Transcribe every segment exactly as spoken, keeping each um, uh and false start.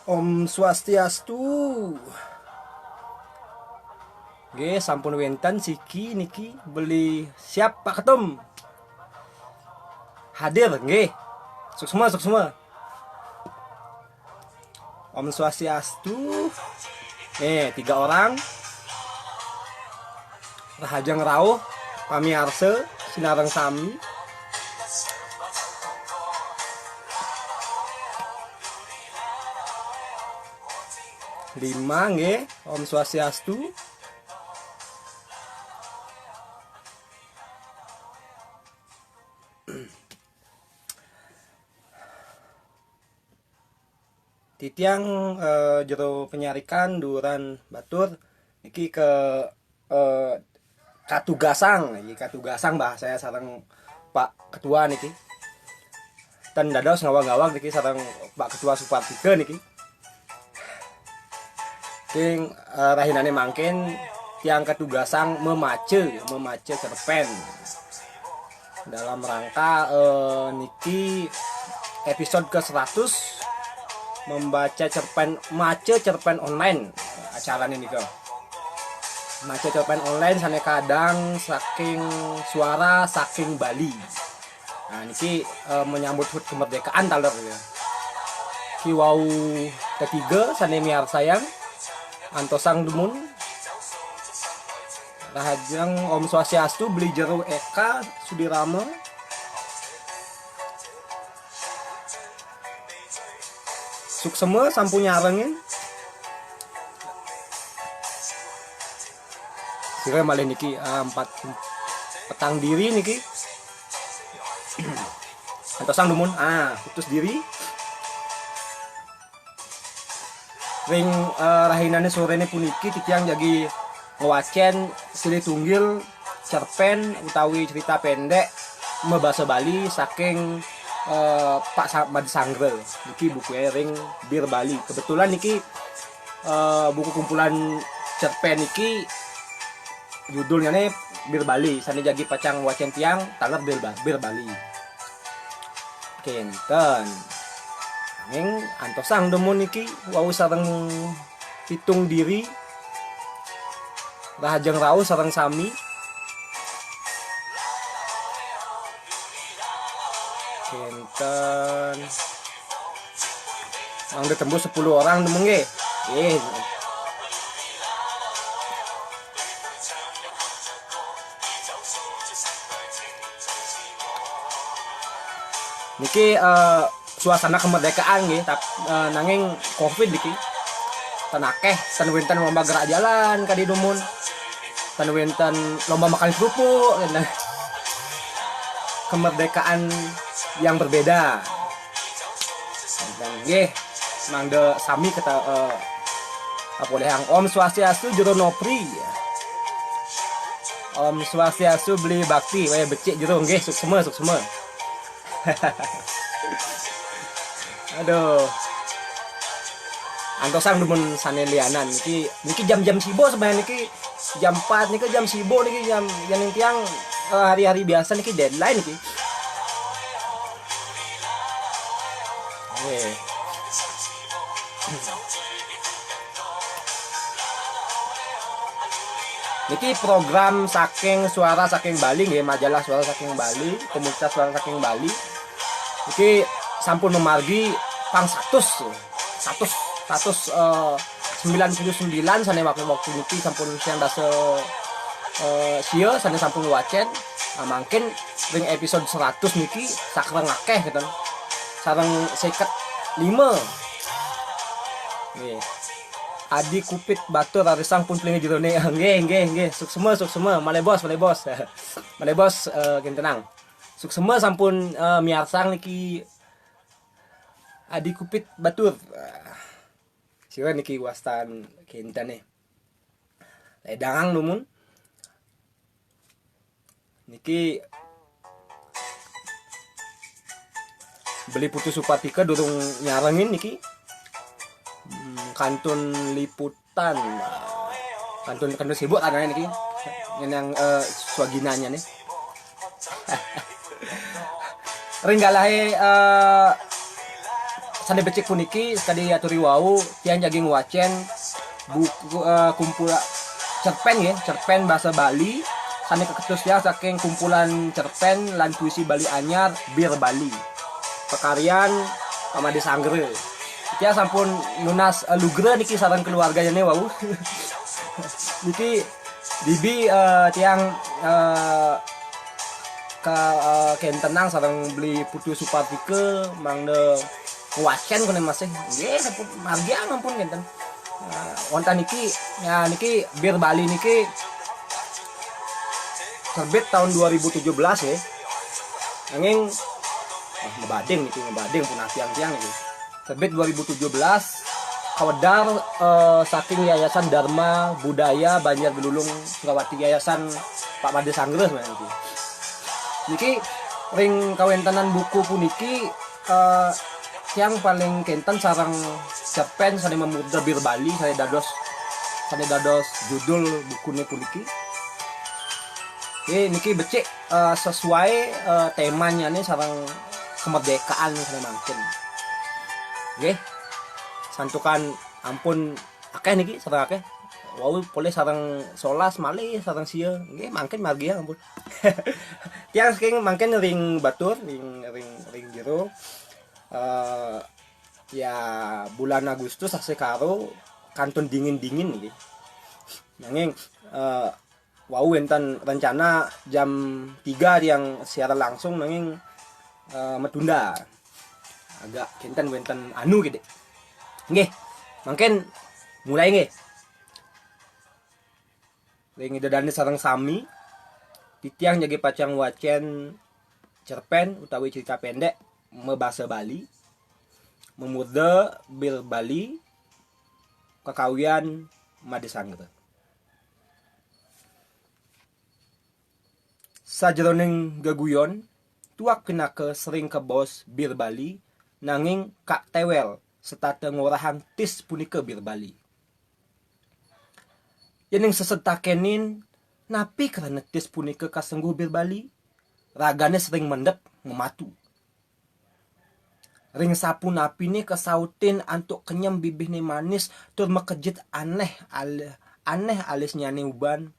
Om Swastiastu. Nggih, sampun wénten siki niki beli siap Pak Ketum. Hadir nggih. Suksma, suksma. Om Swastiastu. Nih, tiga orang. Rahajeng rauh, pamiarsa, sinareng sami. Lima nggih, Om Swastiastu. Titiang eh, jero penyarikan duran batur niki ke eh, katugasang, niki katugasang bahasa saya sareng Pak Ketua niki. Ten dados ngawag-ngawag niki sareng Pak Ketua Supartika niki. King eh, rahinane mangkin tiang katugasang memace, memace cerpen. Dalam rangka eh, niki episode ke seratus membaca cerpen, maca cerpen online acarane nika. Maca cerpen online sane kadang saking suara saking Bali. Nah, niki eh, menyambut hut kemerdekaan taler ya. Ki wau ketiga sane miarsayang antosang dumun. Rahajeng Om Swastiastu, beli jero Eka Sudirama. Suksema sampun nyarengin. Sira malih niki ah, empat petang diri niki. Antosang dumun ah putus diri. Ring eh, rahinane sorene puniki titiang jagi ngwacen silih tunggil cerpen utawi cerita pendek mabasa Bali saking eh, Pak Sa- Mad Sanggra. Niki bukunya ring Bir Bali. Kebetulan niki eh, buku kumpulan cerpen niki judulnya Bir Bali. Sane jagi pacang wacen tiang taler Bir, Ba- Bir Bali. Kenten. Nanging antosang dumun niki wau sareng pitung diri. Rahajeng rauh sareng sami. Kenten. Mangda tembus sepuluh orang dumun nggih. Nggih. Niki eh, suasana kemerdekaan nggih, tap, eh, nanging covid niki. Ten akeh, ten wenten lomba gerak jalan kadi dumun. Ten wenten lomba makan kerupuk. Kemerdekaan yang berbeda. Dan nggih, mangda sami kata eh, apa oleh Om Swastiastu jero nopri. Om Swastiastu beli bakti, waya becik jero nggih suksma suksma. Aduh. Antosang dumun sane lianan niki niki jam-jam sibuk sebenarnya niki jam empat niki jam sibuk niki jam yang tiang eh, hari-hari biasa niki deadline niki. Nggih. Niki program saking Suara Saking Bali nggih, majalah Suara Saking Bali, pemuncak Suara Saking Bali. Niki sampun memargi pang satus, satus, satus eh, sembilan puluh sembilan sane waktu waktu niki sampun siang dasa eh, sia sane sampun wacen. Nah, mangkin ring episode seratus niki sakreng akeh gitu. Sareng seket lima. Nggih. Adi Kupit Batur rarisang pun plinggih jerone. Nggih, nggih, nggih. Suksema, suksema. Malih bos, malih bos. Malih bos eh, kintenang. Suksema sampun eh, miarsang niki Adi Kupit Batur. Sira niki wastan kintene. Ledangang dumun. Niki Beli Putu Supatika durung nyarengin niki. Hmm, kantun liputan. Kantun, kantun sibuk adanya niki. Yang, eh, swaginanya nih. Ring galahe, eh, sane becik puniki, sakadi aturi wau, tiang jagi ngwacen buku, eh, kumpul cerpen nggih, cerpen basa Bali sane kaketus tiang saking kumpulan cerpen lan puisi Bali anyar, Bir Bali. Pakaryan Pak Made Sanggra. Tiang sampun nunas, eh, lugra niki sareng keluargane wau. Niki dibi, eh, tiang, eh, ka, eh, kentenang sareng Beli Putu Supatika mangda ngwacen kene masih. Nggih, sampun margiang ampun kenten. Eh, wonten niki, ya niki Bir Bali niki terbit tahun dua ribu tujuh belas ya. Nanging, eh, ngebading niki, ngebading pun tiang-tiang niki. Terbit dua ribu tujuh belas, kawedar, eh, saking Yayasan Dharma Budaya Banjar Gelulung Surawati, Yayasan Pak Made Sanggra sebenarnya niki. Niki ring kawentenan buku puniki, eh, tiang paling kenten sareng cerpen sane mamurda Bir Bali sane dados, sane dados judul bukune puniki. Nggih, niki becik, eh, sesuai, eh, temanya nih sareng kemerdekaan sane mangkin. Nggih. Santukan ampun akeh niki sareng akeh. Wau polih sareng solas malih sareng sia. Nggih, mangkin margi ya ampun. Tiang saking mangkin ring batur, ring, ring, ring jero. Eh, ya bulan Agustus tasih karo kantun dingin-dingin niki. Nanging, eh, wau wenten rencana jam tiga tiang siaran langsung nanging, eh, metunda. Agak kenten wenten anu gitu. Nggih. Mangkin mulai nggih. Ring Ida Dane sareng sami, titiang jagi pacang wacen cerpen utawi cerita pendek mabasa Bali, mamurda Bir Bali, kakawian Made Sanggra. Sajeroning geguyon, tuak pinaka sering kabaos Bir Bali, nanging Kak Tewel setata ngorahang tis punika Bir Bali. Yening sesed takenin, napi krana tis punika kasengguh Bir Bali? Ragane sering mendep ngematu. Ring sapunapine kasautin antuk kenyem bibihne manis tur makejit aneh al-, aneh alisnyane uban.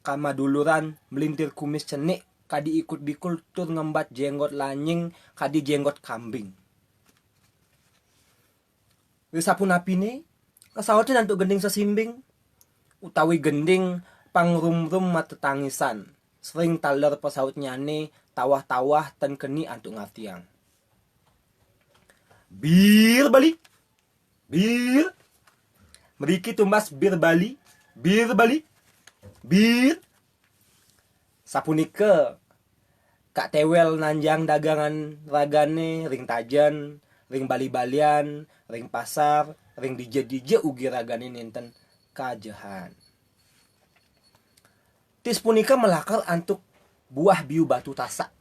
Kamaduluran melintir kumis cenik kadi ikut bikul tur ngembat jenggot lanying kadi jenggot kambing. Ring sapunapine kasautin antuk gending sesimbing utawi gending pangrumrum matetangisan. Sering taler pasautnyane tawah-tawah ten keni antuk ngartiang. Bir Bali. Bir. Mriki tumbas Bir Bali. Bir Bali. Bir. Sapunika Kak Tewel nanjang dagangan ragane ring tajen, ring bali-balian, ring pasar, ring dija-dija ugi ragane nenten kajehan. Tis punika malakar antuk buah biu batu tasak.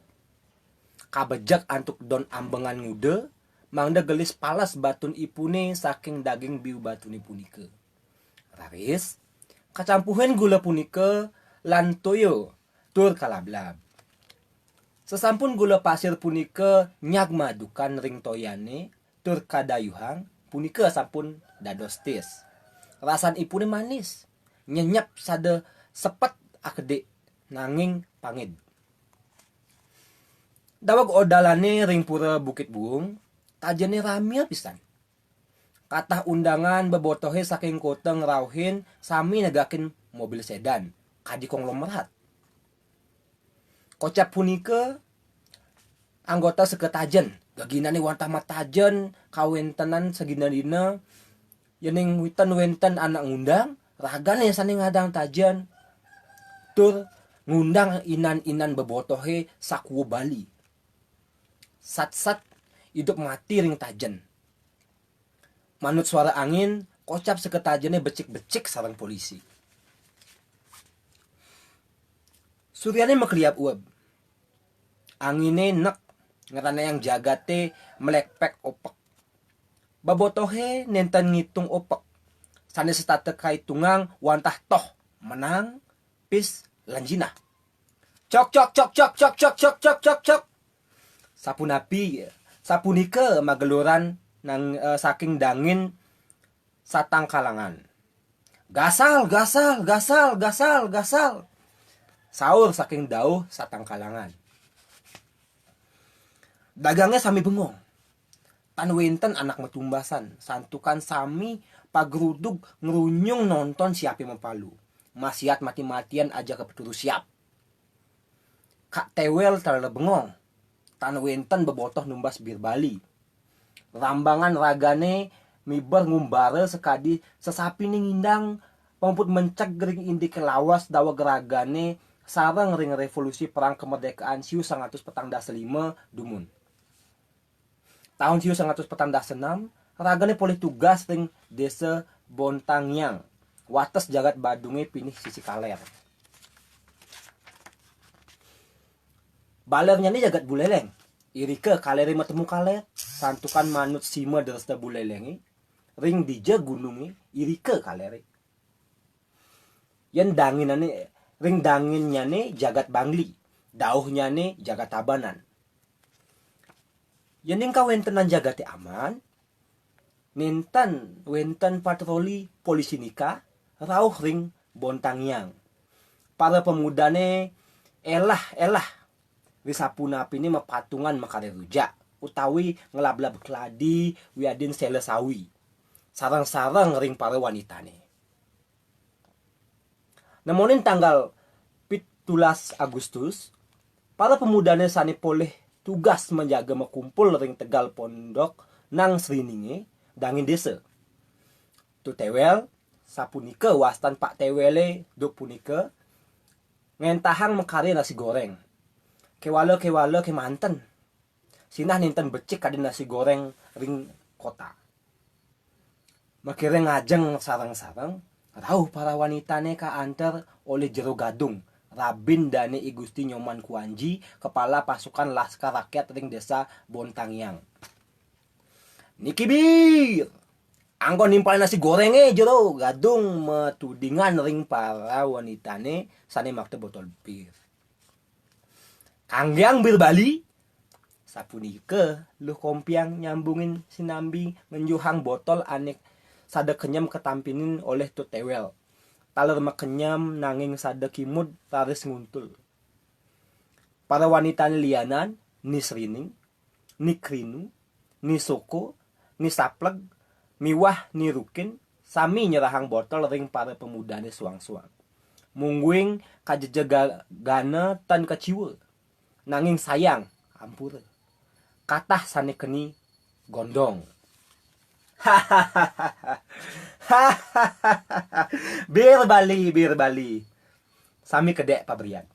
Kabejek antuk don ambengan nguda, mangda gelis palas batunipune saking daging biu batune punika. Raris, kacampuhin gula punika lan toya tur kalablab. Sasampun gula pasir punika nyagmadukan ring toyane tur kadayuhang, punika sampun dados tis. Rasanipune manis, nyenyep sada sepet akedik nanging pangid. Daweg odalane ring pura Bukit Buung, tajene ramia pisan. Katah undangan bebotohe saking kota ngrauhin sami negakin mobil sedan, kadi konglomerat. Kocap punika anggota seketajen, geginane wantah matajen kawentenan sagina dina, yening witen wenten anak ngundang, ragane sane ngadang tajen, tur ngundang inan-inan bebotohe sakua Bali. Sat-sat idup mati ring tajen. Manut suara angin, kocap seketajene becik-becik sareng polisi. Suryané makeliap ueb. Anginé nek, ngranayang jagaté mlekpek opek. Babotohé nénten ngitung opek. Sané setata kaitungang wantah toh menang, pis, lan jinah. Cok, cok, cok, cok, cok, cok, cok, cok, cok. Sapunapi, sapunika mageluran nang, eh, saking dangin satangkalangan. Gasal, gasal, gasal, gasal, gasal. Saur saking dauh satangkalangan. Dagangé sami bengong. Tan wénten anak matumbasan, santukan sami pagrudug ngrunyung nonton siapé mapalu. Masiat mati-matian ajaka peturu siap. Kak Téwél taler bengong. Tan wénten bebotoh numbas Bir Bali. Rambangan ragané miber ngumbara sakadi sesapiné ngindang, pamuput menceg ring indiké lawas daweg ragané sareng ring Révolusi Perang Kemerdekaan siu sangatus petang dasa lima dumun. Taun siu sangatus petang dasa enam, ragané polih tugas ring Désa Bontangiang, wates jagat Badungé pinih sisi kalér. Balernyané jagat Buléléng. Irika kaléré matemu kalér, santukan manut sima dresta Buléléngé, ring dija gunungé, irika kaléré. Yén danginané, ring danginnyané jagat Bangli, dauhnyané jagat Tabanan. Yén ing kawéntenan jagaté aman, nénten wénten patroli polisi nika rauh ring Bontangiang. Para pemudané élah-élah, risapunapiné mapatungan makarya rujak, utawi nglablab kladi wiadin séla sawi, sareng-sareng ring para wanitané. Nemonin tanggal pitulas Agustus, para pemudané sané polih tugas manjaga makumpul ring tegal pondok nang sriningé dangin désa. Tu Téwél, sapunika wastan Pak Téwélé duk punika, ngéntahang makarya nasi goréng. Kéwala-kéwala kémanten. Sinah nénten becik kadi nasi goréng ring kota. Makiring ngajeng sareng-sareng, rauh para wanitané kaanter olih Jero Gadung, rabin dané I Gusti Nyoman Kuanji, kepala pasukan Laskar Rakyat ring Désa Bontangiang. "Niki, Bir, anggon nimpalin nasi goréngé," Jero Gadung matudingan ring para wanitané sané makta botol bir. "Kanggiang Bir Bali," sapunika Luh Kompiang nyambungin sinambi ngenjuhang botol ané sada kenyem katampinin olih Tu Téwél. Taler makenyem nanging sada kimud raris nguntul. Para wanitané lianan, Ni Srining, Ni Krinu, Ni Soko, Ni Sapleg, miwah Ni Rukin sami nyerahang botol ring para pemudané suang-suang. Mungguing kajejegana tan kaciwa, nanging sayang, ampura. Katah sané keni gondong. "Bir Bali, Bir Bali." Sami kedék pabrian.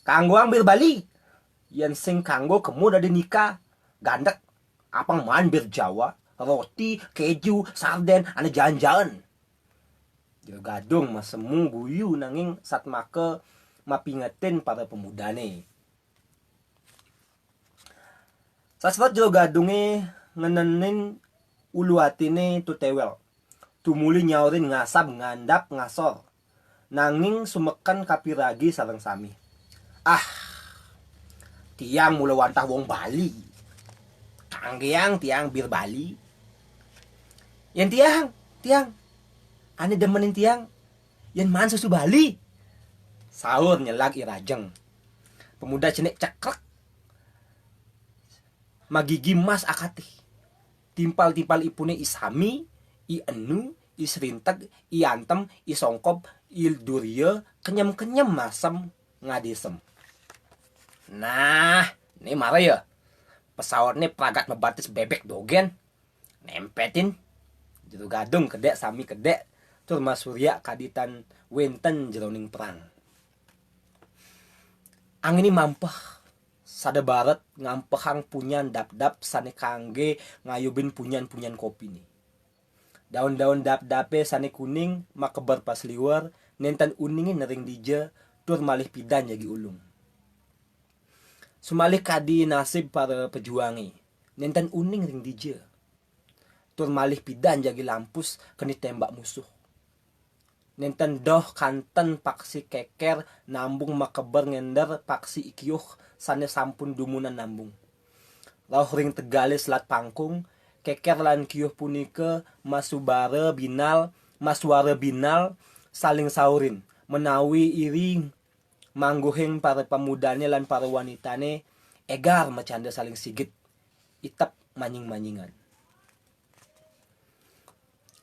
"Kanggoang Bir Bali. Yén sing kanggo kemu dadi nika, gandek. Apang maan bir Jawa, roti, kéju, sardén, ané jaen-jaen." Jero Gadung masemu guyu nanging satmaka mapingetin para pemudané. Sasrat Jero Gadungé ngenenin ulu atiné Tu Téwél. Tumuli nyaurin ngasab ngandap ngasor. Nanging sumeken kapiragi sareng sami. "Ah, tiang mula wantah wong Bali. Kanggiang tiang Bir Bali." "Yén tiang, tiang, ané demenin tiang, yén maan susu Bali," saur nyelag I Rajeng. Pemuda cenik cekrek, magigi mas akaté. Timpal-timpal ipuné I Sami, I Enu, I Srinteg, I Antem, I Songkob, I Durya, kenyem-kenyem masem ngadésem. "Nah, né mara ya. Pesautné pragat mabatis bébék dogén. Nempetin." Jero Gadung kedék sami kedék tur masurya kadi tan wénten jeroning perang. Anginé mampeh, sada baret ngampehang punyan dapdap sané kanggé ngayubin punyan-punyan kopiné. Daun-daun dapdapé sané kuning makeber pasliwer, nénten uningin ring dija Tur malih pidan jagi ulung. Sumalih kadi nasib para pejuange, nenten uning ring dija. Tur malih pidan jagi lampus keni tembak musuh. Nenten doh kanten paksi keker nambung makeber ngender paksi ikiuh sane sampun dumunan nambung. Rauh ring tegale selat pangkung, keker lan kiuh punika masubara binal, masuara binal, saling saurin, menawi iri mangguhing para pamudane lan para wanitane egar macanda saling sigit, itep manying-manyingan.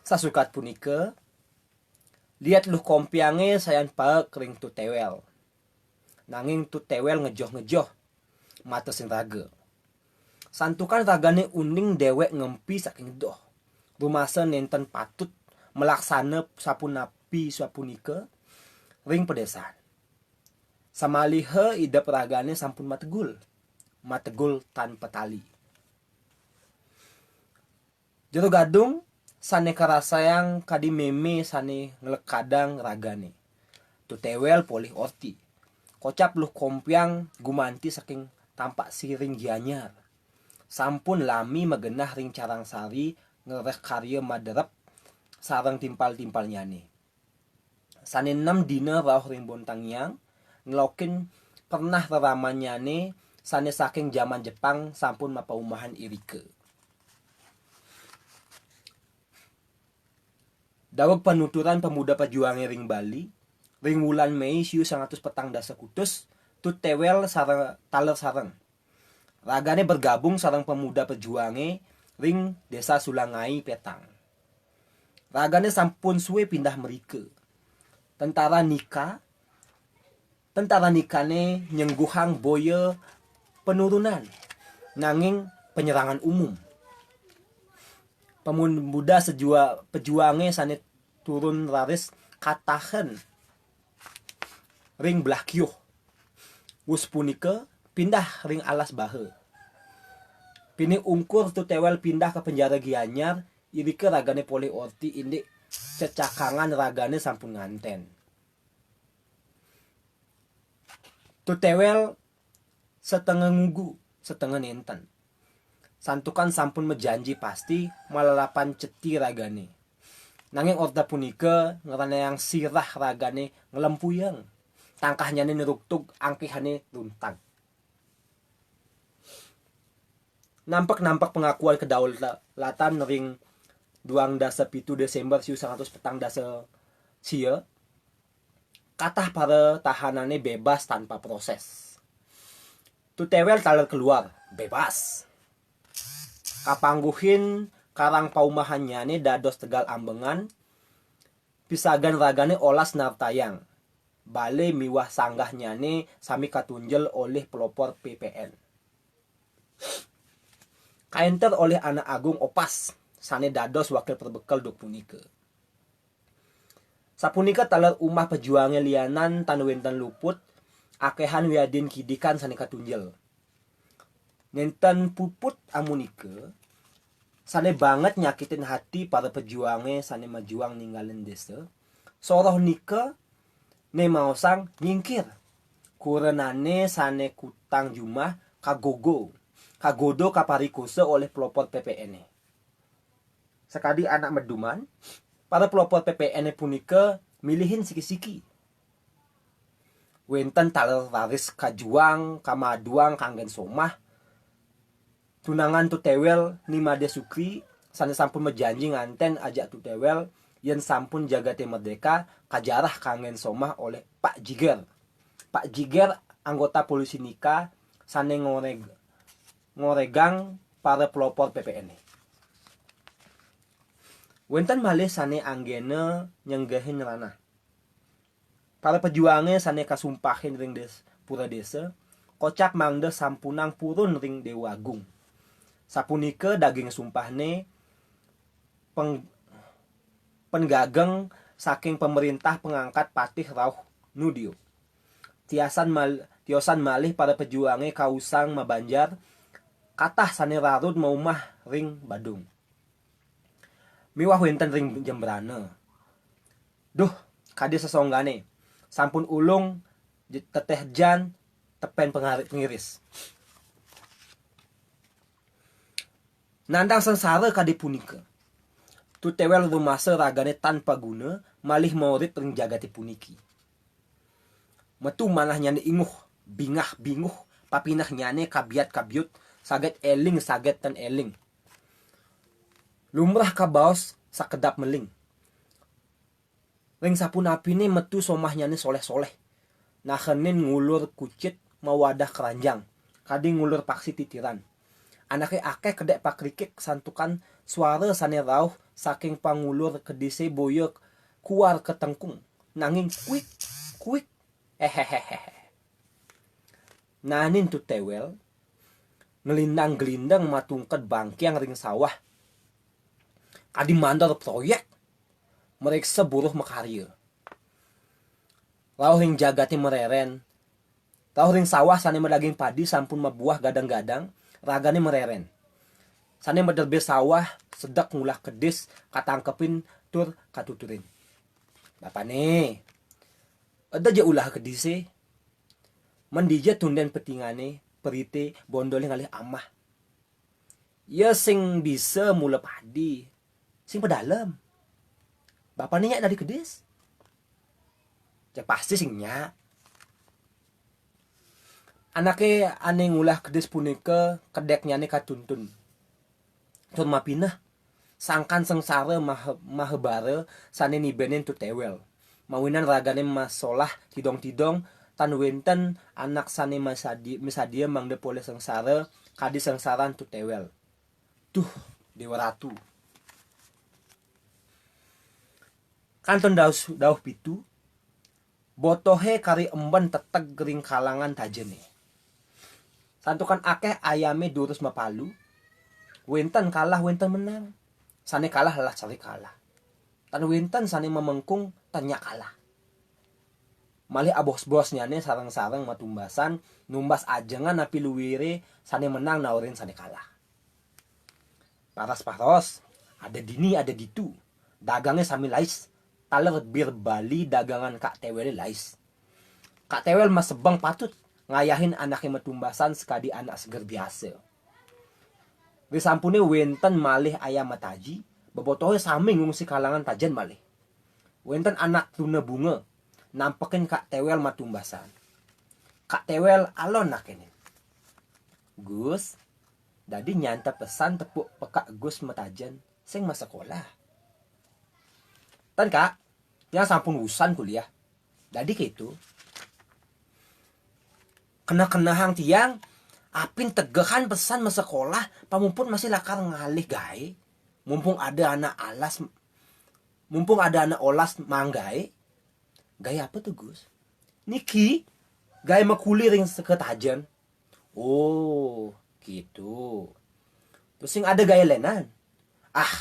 Sasukat punika, liat Luh Kompiange sayan paek ring Tu Tewel. Nanging Tu Tewel ngejoh-ngejoh, mata sing raga. Santukan ragane uning dewek ngempi saking doh. Rumasa nenten patut malaksana sapunapi sapunika ring pedesan. Samaliha idep ragane sampun mategul, mategul tanpa tali. Jero gadung sane karasayang kadi meme sane nglekadang ragane. Tu Tewel polih orti. Kocap Luh Kompiang gumanti saking Tampak Siring Gianyar. Sampun lami magenah ring Carang Sari ngrereh karya maderep sareng timpal-timpalnyane. Sane nem dina rauh ring Bontang Ngiang, nelokin pernah reramannyane sane saking jaman Jepang sampun mapaumahan irika. Daweg panuturan pemuda pejuange ring Bali, ring wulan Mei siu sangatus petang dasa kutus, Tu Tewel sareng, taler sareng. Ragane bergabung sareng pemuda pejuange ring Desa Sulangai Petang. Ragane sampun suwe pindah mrika. Tentara Nika, tentara Nikane nyengguhang boya penurunan, nanging penyerangan umum. Pemuda sejua-, pejuange sane turun raris katahen ring belah kiuh. Wus punika pindah ring alas baha. Pinih ungkur Tu Tewel pindah ka penjara Gianyar, irika ragane polih orti indik cecakangan ragane sampun nganten. Tu Tewel setengah ngugu, setengah nenten. Santukan sampun majanji pasti malalapan ceti ragane. Nanging orta punika ngranayang sirah ragane nglempuyang. Tangkahnyane nruktug, angkihane runtag. Nampek-nampek pengakuan kedaulatan ring duang dasa pitu Desember siu sangatus petang dasa sia, katah para tahanane bebas tanpa proses. Tu Tewel taler keluar, bebas. Kapangguhin karang paumahannyane dados tegal ambengan, pisagan ragane olas nartayang. Bale miwah sanggahnyane sami katunjel olih pelopor P P N. Kaenter olih Anak Agung Opas, sane dados wakil perbekel duk punika. Sapunika taler umah pejuange lianan tan wenten luput, akehan wiadin kidikan sane katunjel. Nenten puput amunika, sane banget nyakitin hati para pejuange sane majuang ninggalin desa. Soroh nika ne maosang nyingkir. Kurenane sane kutang jumah kagogo, kagodo kaparikosa olih pelopor P P N-e. Sakadi anak meduman, para pelopor P P N-e punika milihin siki-siki. Wenten taler raris kajuang, kamaduang kanggen somah. Tunangan Tu Tewel Ni Made Sukri sane sampun majanji nganten ajak Tu Tewel yen sampun jagate merdeka, kajarah kanggen somah olih Pak Jiger. Pak Jiger anggota polisi Nika sane ngoreg-, ngoregang para pelopor P P N-e. Wenten malih sane anggena nyenggehin ranah. Para pejuange sane kasumpahin ring des-, pura desa, kocap mangda sampunang purun ring Dewa Agung. Sapunika daging sumpahne peng-, penggageng saking pemerintah pengangkat patih rauh nudio. Tiasan mal-, tiosan malih para pejuange kausang mabanjar, katah sane rarud maumah ring Badung. Miwah wenten ring Jembrana. Duh, kadi sesonggane. Sampun ulung Teteh jan, tepen pengarit pengiris. Nandang sengsara kadi punika. Tutéwél rumasa ragané tan paguna malih maurip ring jagaté puniki. Metu manahnyané inguh, bingah-binguh, papinehnyané kabiat-kabiut, saget éling, saget tan éling. Lumrah kabaos sakedap meling. Ring sapunapiné metu somahnyané soléh-soléh. Nahenin ngulur kucit mawadah keranjang, kadi ngulur paksi titiran. Anaké akéh kedék pakrikik santukan suara sané rauh saking pangulur kedisé boya kuar ketengkung, nanging kuik, kuik, éhéhéhé. Naenin Tutéwél nglindang-glindang matungked bangkiang ring sawah. Kadi mandor proyék, mréksa buruh makarya. Rauh ring jagaté marérén, rauh ring sawah sané madaging padi sampun mabuah gadang-gadang, ragané marérén. Sané maderbé sawah sedek ngulah kedis katangkepin tur katuturin. Bapané, eda ja ulah kedisé. Men dija tundén petingané, perité, bondolé ngalih amah. Ya sing bisa mula padi, sing pedalem. Bapané nyak dadi kedis? Ya pasti sing nyak. Anaké ané ngulah kedis punika kedéknyané katuntun. Tur mapineh, sangkan sengsara maha, mahabara sané nibénin Tutéwél. Mawinan ragané masolah tidong-tidong, tan wénten anak sané masadi-, masadia mangda polih sengsara, kadi sengsaran Tutéwél. Duh, Déwa Ratu. Kantun dauh, dauh pitu, botohé kari emben teteg ring kalangan tajené. Santukan akéh ayamé durus mapalu, wénten kalah, wénten menang. Sané kalah las cari kalah. Tan wénten sané mamengkung, tan nyak kalah. Malih abos-bosnyané sareng-sareng matumbasan, numbas ajengan napi luiré, sané menang naurin sané kalah. Paras-paros, ada dini, ada ditu. Dagangé sami lais, taler bir Bali dagangan Kak Téwélé lais. Kak Téwél masebeng patut ngayahin anaké matumbasan sakadi anak seger biasa. Risampuné wénten malih ayam mataji, bebotohé sami ngungsi kalangan tajen malih. Wénten anak truna bunga, nampekin Kak Téwél matumbasan. Kak Téwél alon nakénin. "Gus, dadi nyantep pesan tepuk pekak Gus matajen sing masekolah." "Ten, Kak, tiang sampun wusan kuliah." "Dadi kéto. Keneh-kenehang tiang, apin tegehan pesan masekolah, pamuput masih lakar ngalih gaé. Mumpung ada anak alas, mumpung ada anak olas manggaé." "Gaé apa to, Gus?" "Niki, gaé makuli ring seketajen." "Oh, kéto. Terus sing ada gaé lénan?" "Ah,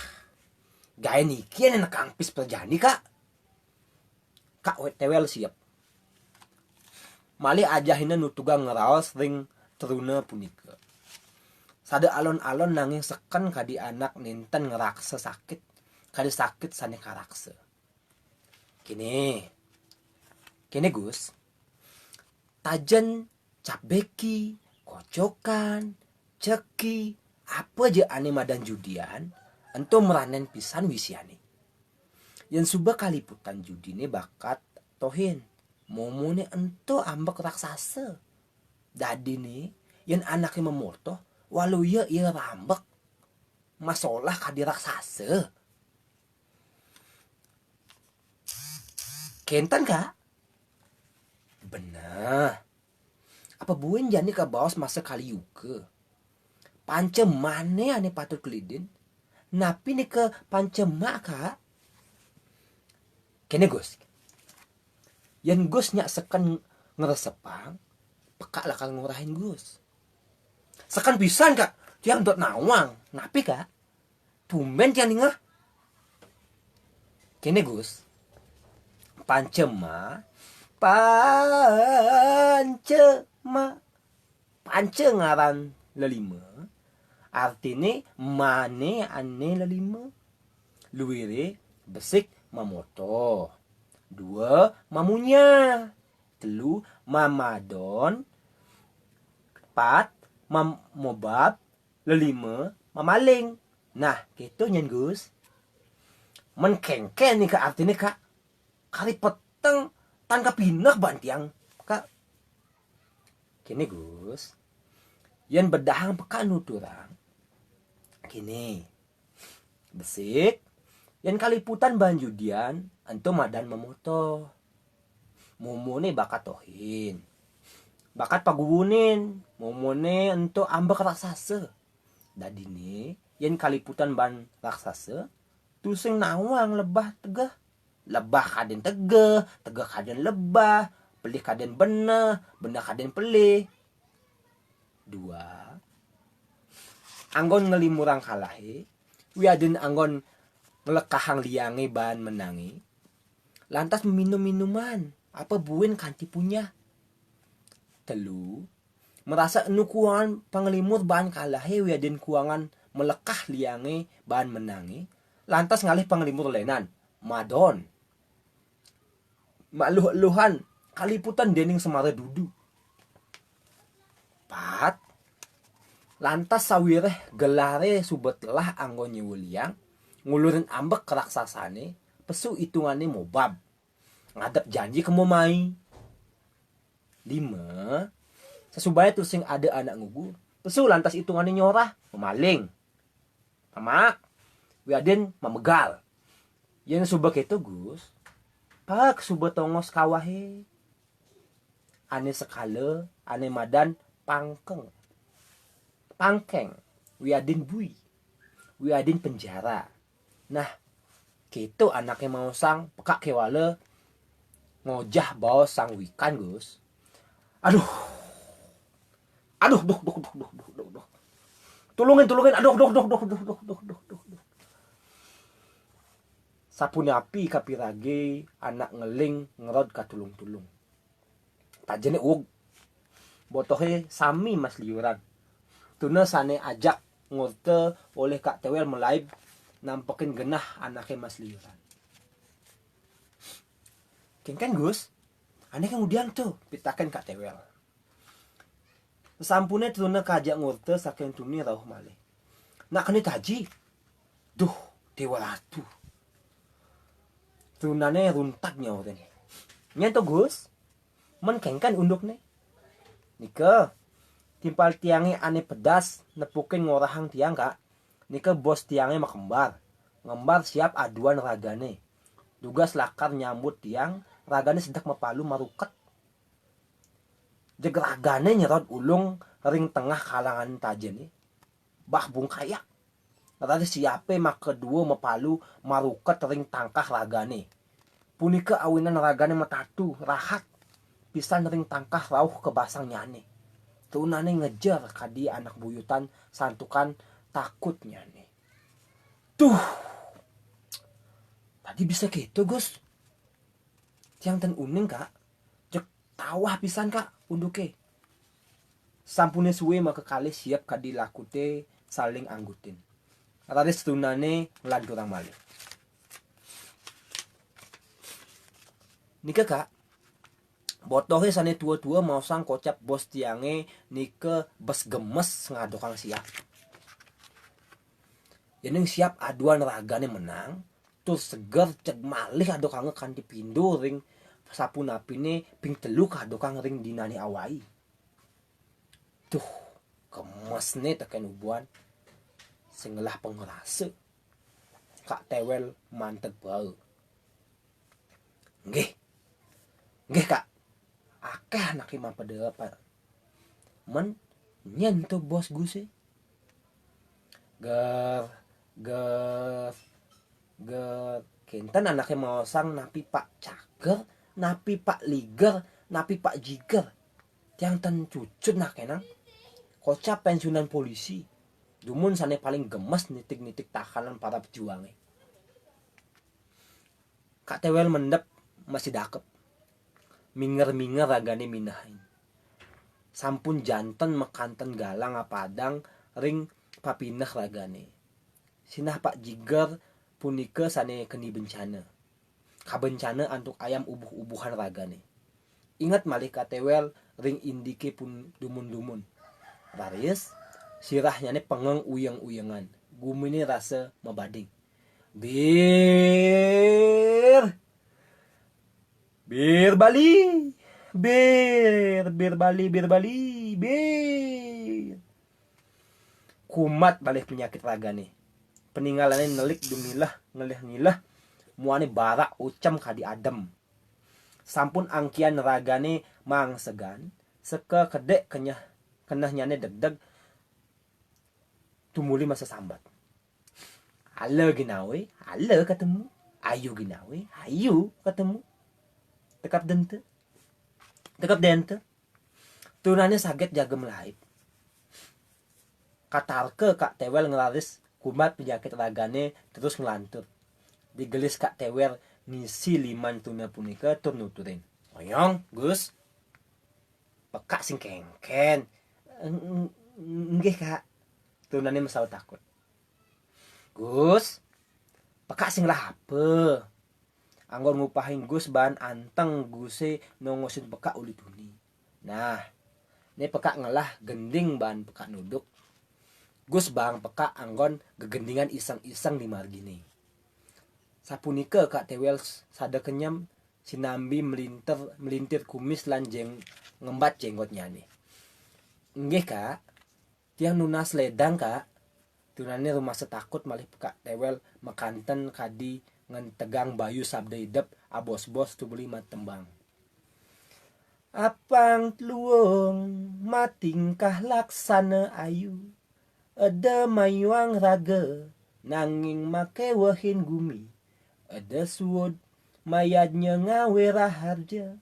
gaé niki ané nekang pis prajani, Kak." Kak Téwél siep. Malih ajahina nutugang ngraos ring truna punika. Sada alon-alon nanging seken kadi anak nénten ngraksa sakit, kadi sakit sané karaksa. "Kéné. Kéné, Gus. Tajen cap béki, kocokan, ceki, apa ja ané madan judian, ento mranén pisan wisiané. Yén suba kaliputan judiné bakat tohin, momoné ento ambek raksasa. Dadiné, yén anaké mamotoh, waluya ia rambek. Masolah kadi raksasa." "Kénten, Kak?" "Beneh. Apa buin jani kabaos masa Kali Yuga? Panca mané ané patut kelidin. Napi nika panca ma, Kak?" "Kéné, Gus. Yén Gus nyak seken ngresepang, pekak lakar ngorahin Gus." "Seken pisan, Kak. Tiang dot nawang. Napi, Kak?" "Tumbén tiang ningeh." "Kéné, Gus. Panca ma, panca ma. Panca ngaran lelima, artiné mané ané lelima. Luiré besik mamotoh. Dua mamunyah. Telu, mamadon. Pat, mam-, mobab. Lelima, mamaling. Nah, gitu nyen, Gus. Men kengken nika artine, Kak. Kari peteng tan kapineh ban tiang, Kak. Kene, Gus. Yen bedahang peka nuturang. Kene. Besik. Yen kaliputan ban judian, ento madan memotoh. Momone bakat tohin. Bakat paguwunin, momone ento ambek raksasa. Dadine, yen kaliputan ban raksasa, tusing nawang lebah tegeh. Lebah kaden tegeh, tegeh kaden lebah, pelih kaden beneh, beneh kaden pelih. Dua, anggon ngelimurang kalahe, wiadin anggon nglekahang liange ban menange, lantas minum minuman, apa buin kanti punyah. Telu, merasa enu kuangan panglimur ban kalahe wiadin kuangan melekah liange ban menange, lantas ngalih panglimur lenan, madon. Makluh-eluhan, kaliputan dening semara dudu. Pat, lantas sawireh gelare suba telah anggon nyewa liang, ngulurin ambek raksasane, pesu itungane mobab. Ngadep janji kemo mai. Lima, sesubaya tusing ada anak ngugu, pesu lantas itungane nyorah, memaling. Mamak, wiadin mamegal. Yen suba keto, Gus, pak suba tongos kawahe. Ane sekala, ane madan pangkeng. Pangkeng, wiadin bui, wiadin penjara. Nah, keto anake maosang pekak kewala ngojah baos sang wikan, Gus. Aduh. Aduh, duh, duh, duh, duh, duh, duh, duh. Tulungin, tulungin. Aduh, duh, duh, duh, duh, duh, duh, duh, duh, duh. Sapunapi kapirage anak ngeling ngerod katulung-tulung. Tajene uug. Botohe sami masliuran. Tuna sane ajak ngurta olih Kak Tewel malaib nampekin genah anake masliuran. Kengken, Gus, ane kemudian to, pitaken Kak Tewel. Sasampune truna kajak ngurta saking tuni rauh malih. Nak kene taji. Duh, Dewa Ratu. Trunane runtag nyaurin. Nyen to, Gus? Men kengken undukne? Nika, timpal tiange ane pedas nepukin ngorahang tiang, Kak. Nika bos tiange makembar. Ngembar siap aduan ragane. Dugas lakar nyambut tiang, ragane sedek mapalu maruket. Jeg ragane nyerod ulung ring tengah kalangan tajene. Bah bungkayak. Raris siape makadua mapalu maruket ring tangkah ragane. Punika awinan ragane matatu, rahat pisan ring tangkah rauh kabasangnyane. Trunane ngejer kadi anak buyutan santukan takutnyane. Duh. Tadi bisa keto, Gus. Tiang ten uning, Kak. Jeg tawah pisan, Kak, unduke. Sampune suwe makakalih siap kadi lakute saling anggutin. Raris trunane nglanturang malih. Nika, Kak, botohe sane tua-tua maosang kocap bos tiange nika bes gemes ngadokang siap. Yening siap aduan ragane menang, tur seger jeg malih adokanga kanti pindo ring sapunapine ping telu kadokang ring dinane awai. Duh, gemesne teken ubuan sing ngelah pangrasa. Kak Tewel manteg bae. Nggih. Nggih, Kak. Akeh anake mapada apa. Men nyen to bos Guse. Ger, ger, ger. Kenten anake maosang napi Pak Cager, napi Pak Liger, napi Pak Jiger. Tiang ten cucut nah kenang. Kocap pensiunan polisi. Dumun sane paling gemes nitik-nitik tahanan para pejuange. Kak Tewel mendep masih dakep. Minger-minger ragane minahin. Sampun janten makanten galang apadang ring papineh ragane. Sinah Pak Jiger punika sane keni bencana. Kabencana antuk ayam ubuh-ubuhan ragane. Inget malih Kak Tewel ring indike pun dumun-dumun. Raris, sirahnyané pengeng uyeng-uyengan. Guminé rasa mabading. Bir! Bir Bali! Bir! Bir Bali, Bir Bali, bir! Kumat malih penyakit ragané. Peningalané nelik dumilah, ngelih-ngilih, muané barak ucem kadi adem. Sampun angkihan ragané mangsegan, seka kedék kenyah, kenehnyané degdeg, tumuli masesambat. Ala ginawe, ala katemu. Ayu ginawe, ayu katemu. Tekap dente. Tekap dente. Tunané saget jaga melaib. Katarka Kak Tewel ngraris kumat penyakit ragané terus nglantur. Digelis Kak Tewel ngisi liman tuna punika tur nuturin. "Oyong, Gus." "Pekak sing kéngkén." "Eng-, eng-, nggih, Kak." Tunané masaut takut. "Gus, pekak sing ngelah apa?" "Anggon ngupahin Gus baan anteng Gusé nongosin pekak uli tuni." Nah, né pekak ngelah gending baan pekak nuduk. Gus baang pekak anggon gegendingan iseng-iseng di marginé. Sapunika Kak Tewel sada kenyem, sinambi melinter, melintir kumis lan jeng-, ngembat jenggotnyané. "Nggih, Kak. Tiang nunas ledang, Kak." Tunané rumasa takut malih Kak Tewel makanten kadi ngentegang bayu sabda idep, abos-bos tumuli matembang. "Apang tluung matingkah laksana ayu, eda mayuang raga nanging makewehin gumi, eda suud mayadnya ngawe raharja.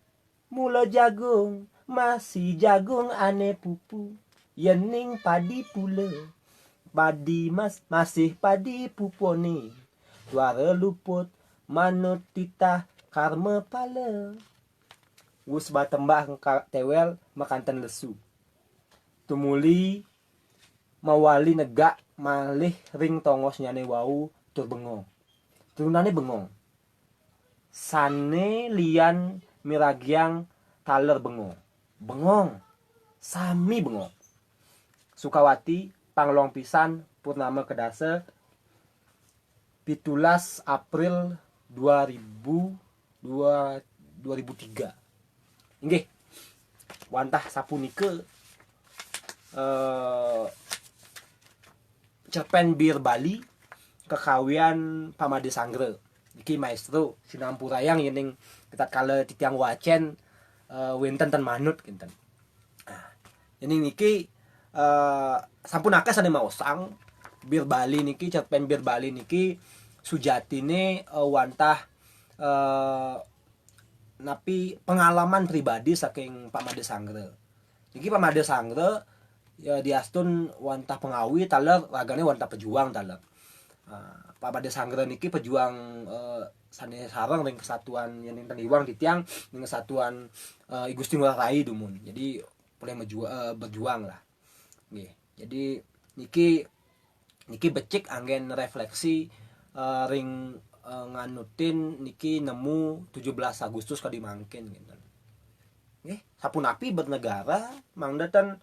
Mula jagung, masih jagung ane pupu, yening padi pula, padi mas-, masih padi pupone, tuara luput, manut titah karma pala." Wus batembah Kak Tewel makanten lesu. Tumuli mawali negak malih ring tongosnyane wau tur bengong. Turunané bengong. Sané lian miragiang taler bengong. Bengong. Sami bengong. Sukawati, Panglong Pisan, purnama kedasa, pitulas April dua ribu dua, dua ribu tiga. Inggih. Wantah sapunika, eh, cerpen Bir Bali kakawian Pamade Sanggra. Niki maestro, sinampurayang yening tatkala titiang wacen, eh, wenten ten manut kinten. Nah, yening niki, eh, sampun akeh sane maosang, Bir Bali niki, cerpen Bir Bali niki sujatine, eh, wantah, eh, napi pengalaman pribadi saking Pamade Sanggra. Niki Pamade Sanggra, ya, diastun wantah pengawi taler, ragane wantah pejuang taler. Ah, Pamade Sanggra niki pejuang, eh, sane sareng ring kesatuan, yen enten iwang titiang ring kesatuan, eh, I Gusti Ngurah Rai dumun. Jadi, boleh meju-, eh, berjuang lah. Nggih. Jadi, niki, niki becik anggen refleksi, eh, ring, eh, nganutin niki nemu tujuh belas Agustus kadi mangkin, gitu. Nggih, sapunapi bernegara, mangda ten,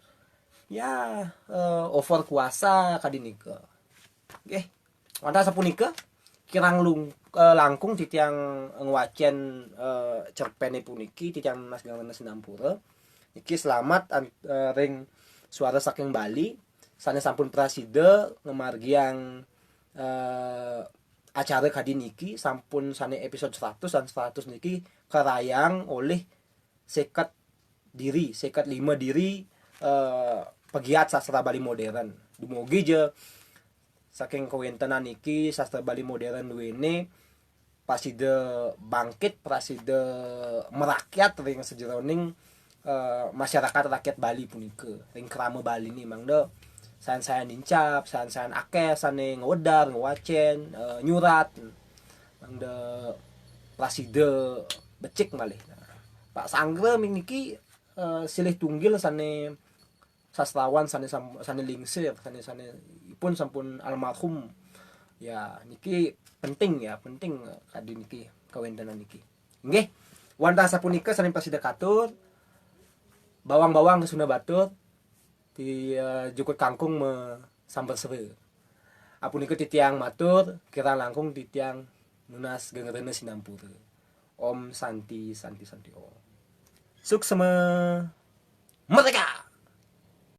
ya, eh, over kuasa kadi nika. Nggih, wantah sapunika, kirang lung-, eh, langkung titiang ngwacen, eh, cerpene puniki, titiang nunas geng renes sinampura. Niki selamat an-, eh, ring Suara Saking Bali, sane sampun prasida ngamargiang, eh, acara kadi niki, sampun sane episode seratus lan seratus niki karayang olih seket diri, seket lima diri, eh, pegiat sastra Bali modern. Dumugi ja saking kawentenan niki sastra Bali modern duene prasida bangkit, prasida merakyat ring sajeroning, eh, masyarakat rakyat Bali punika, ring krama Bali ni mangda sayan-sayan nincap, sayan-sayan akeh sane ngwedar, ngwacen, eh, nyurat. Mangda prasida becik malih. Nah, Pak Sanggra niki, eh, silih tunggil sane sastrawan sane sam-, sane lingsir, sane, sane ipun sampun almarhum. Ya, niki penting ya, penting, eh, kadi niki kawentenan niki. Nggih. Wantah sapunika sane prasida katur, bawang-bawang ka Sunda Batur, ti eh, jukut kangkung ma sambel sera. Apunika titiang matur kirang langkung titiang nunas gengrena sinampura. Om Santi Santi Santi Om. Suksma. Merdeka.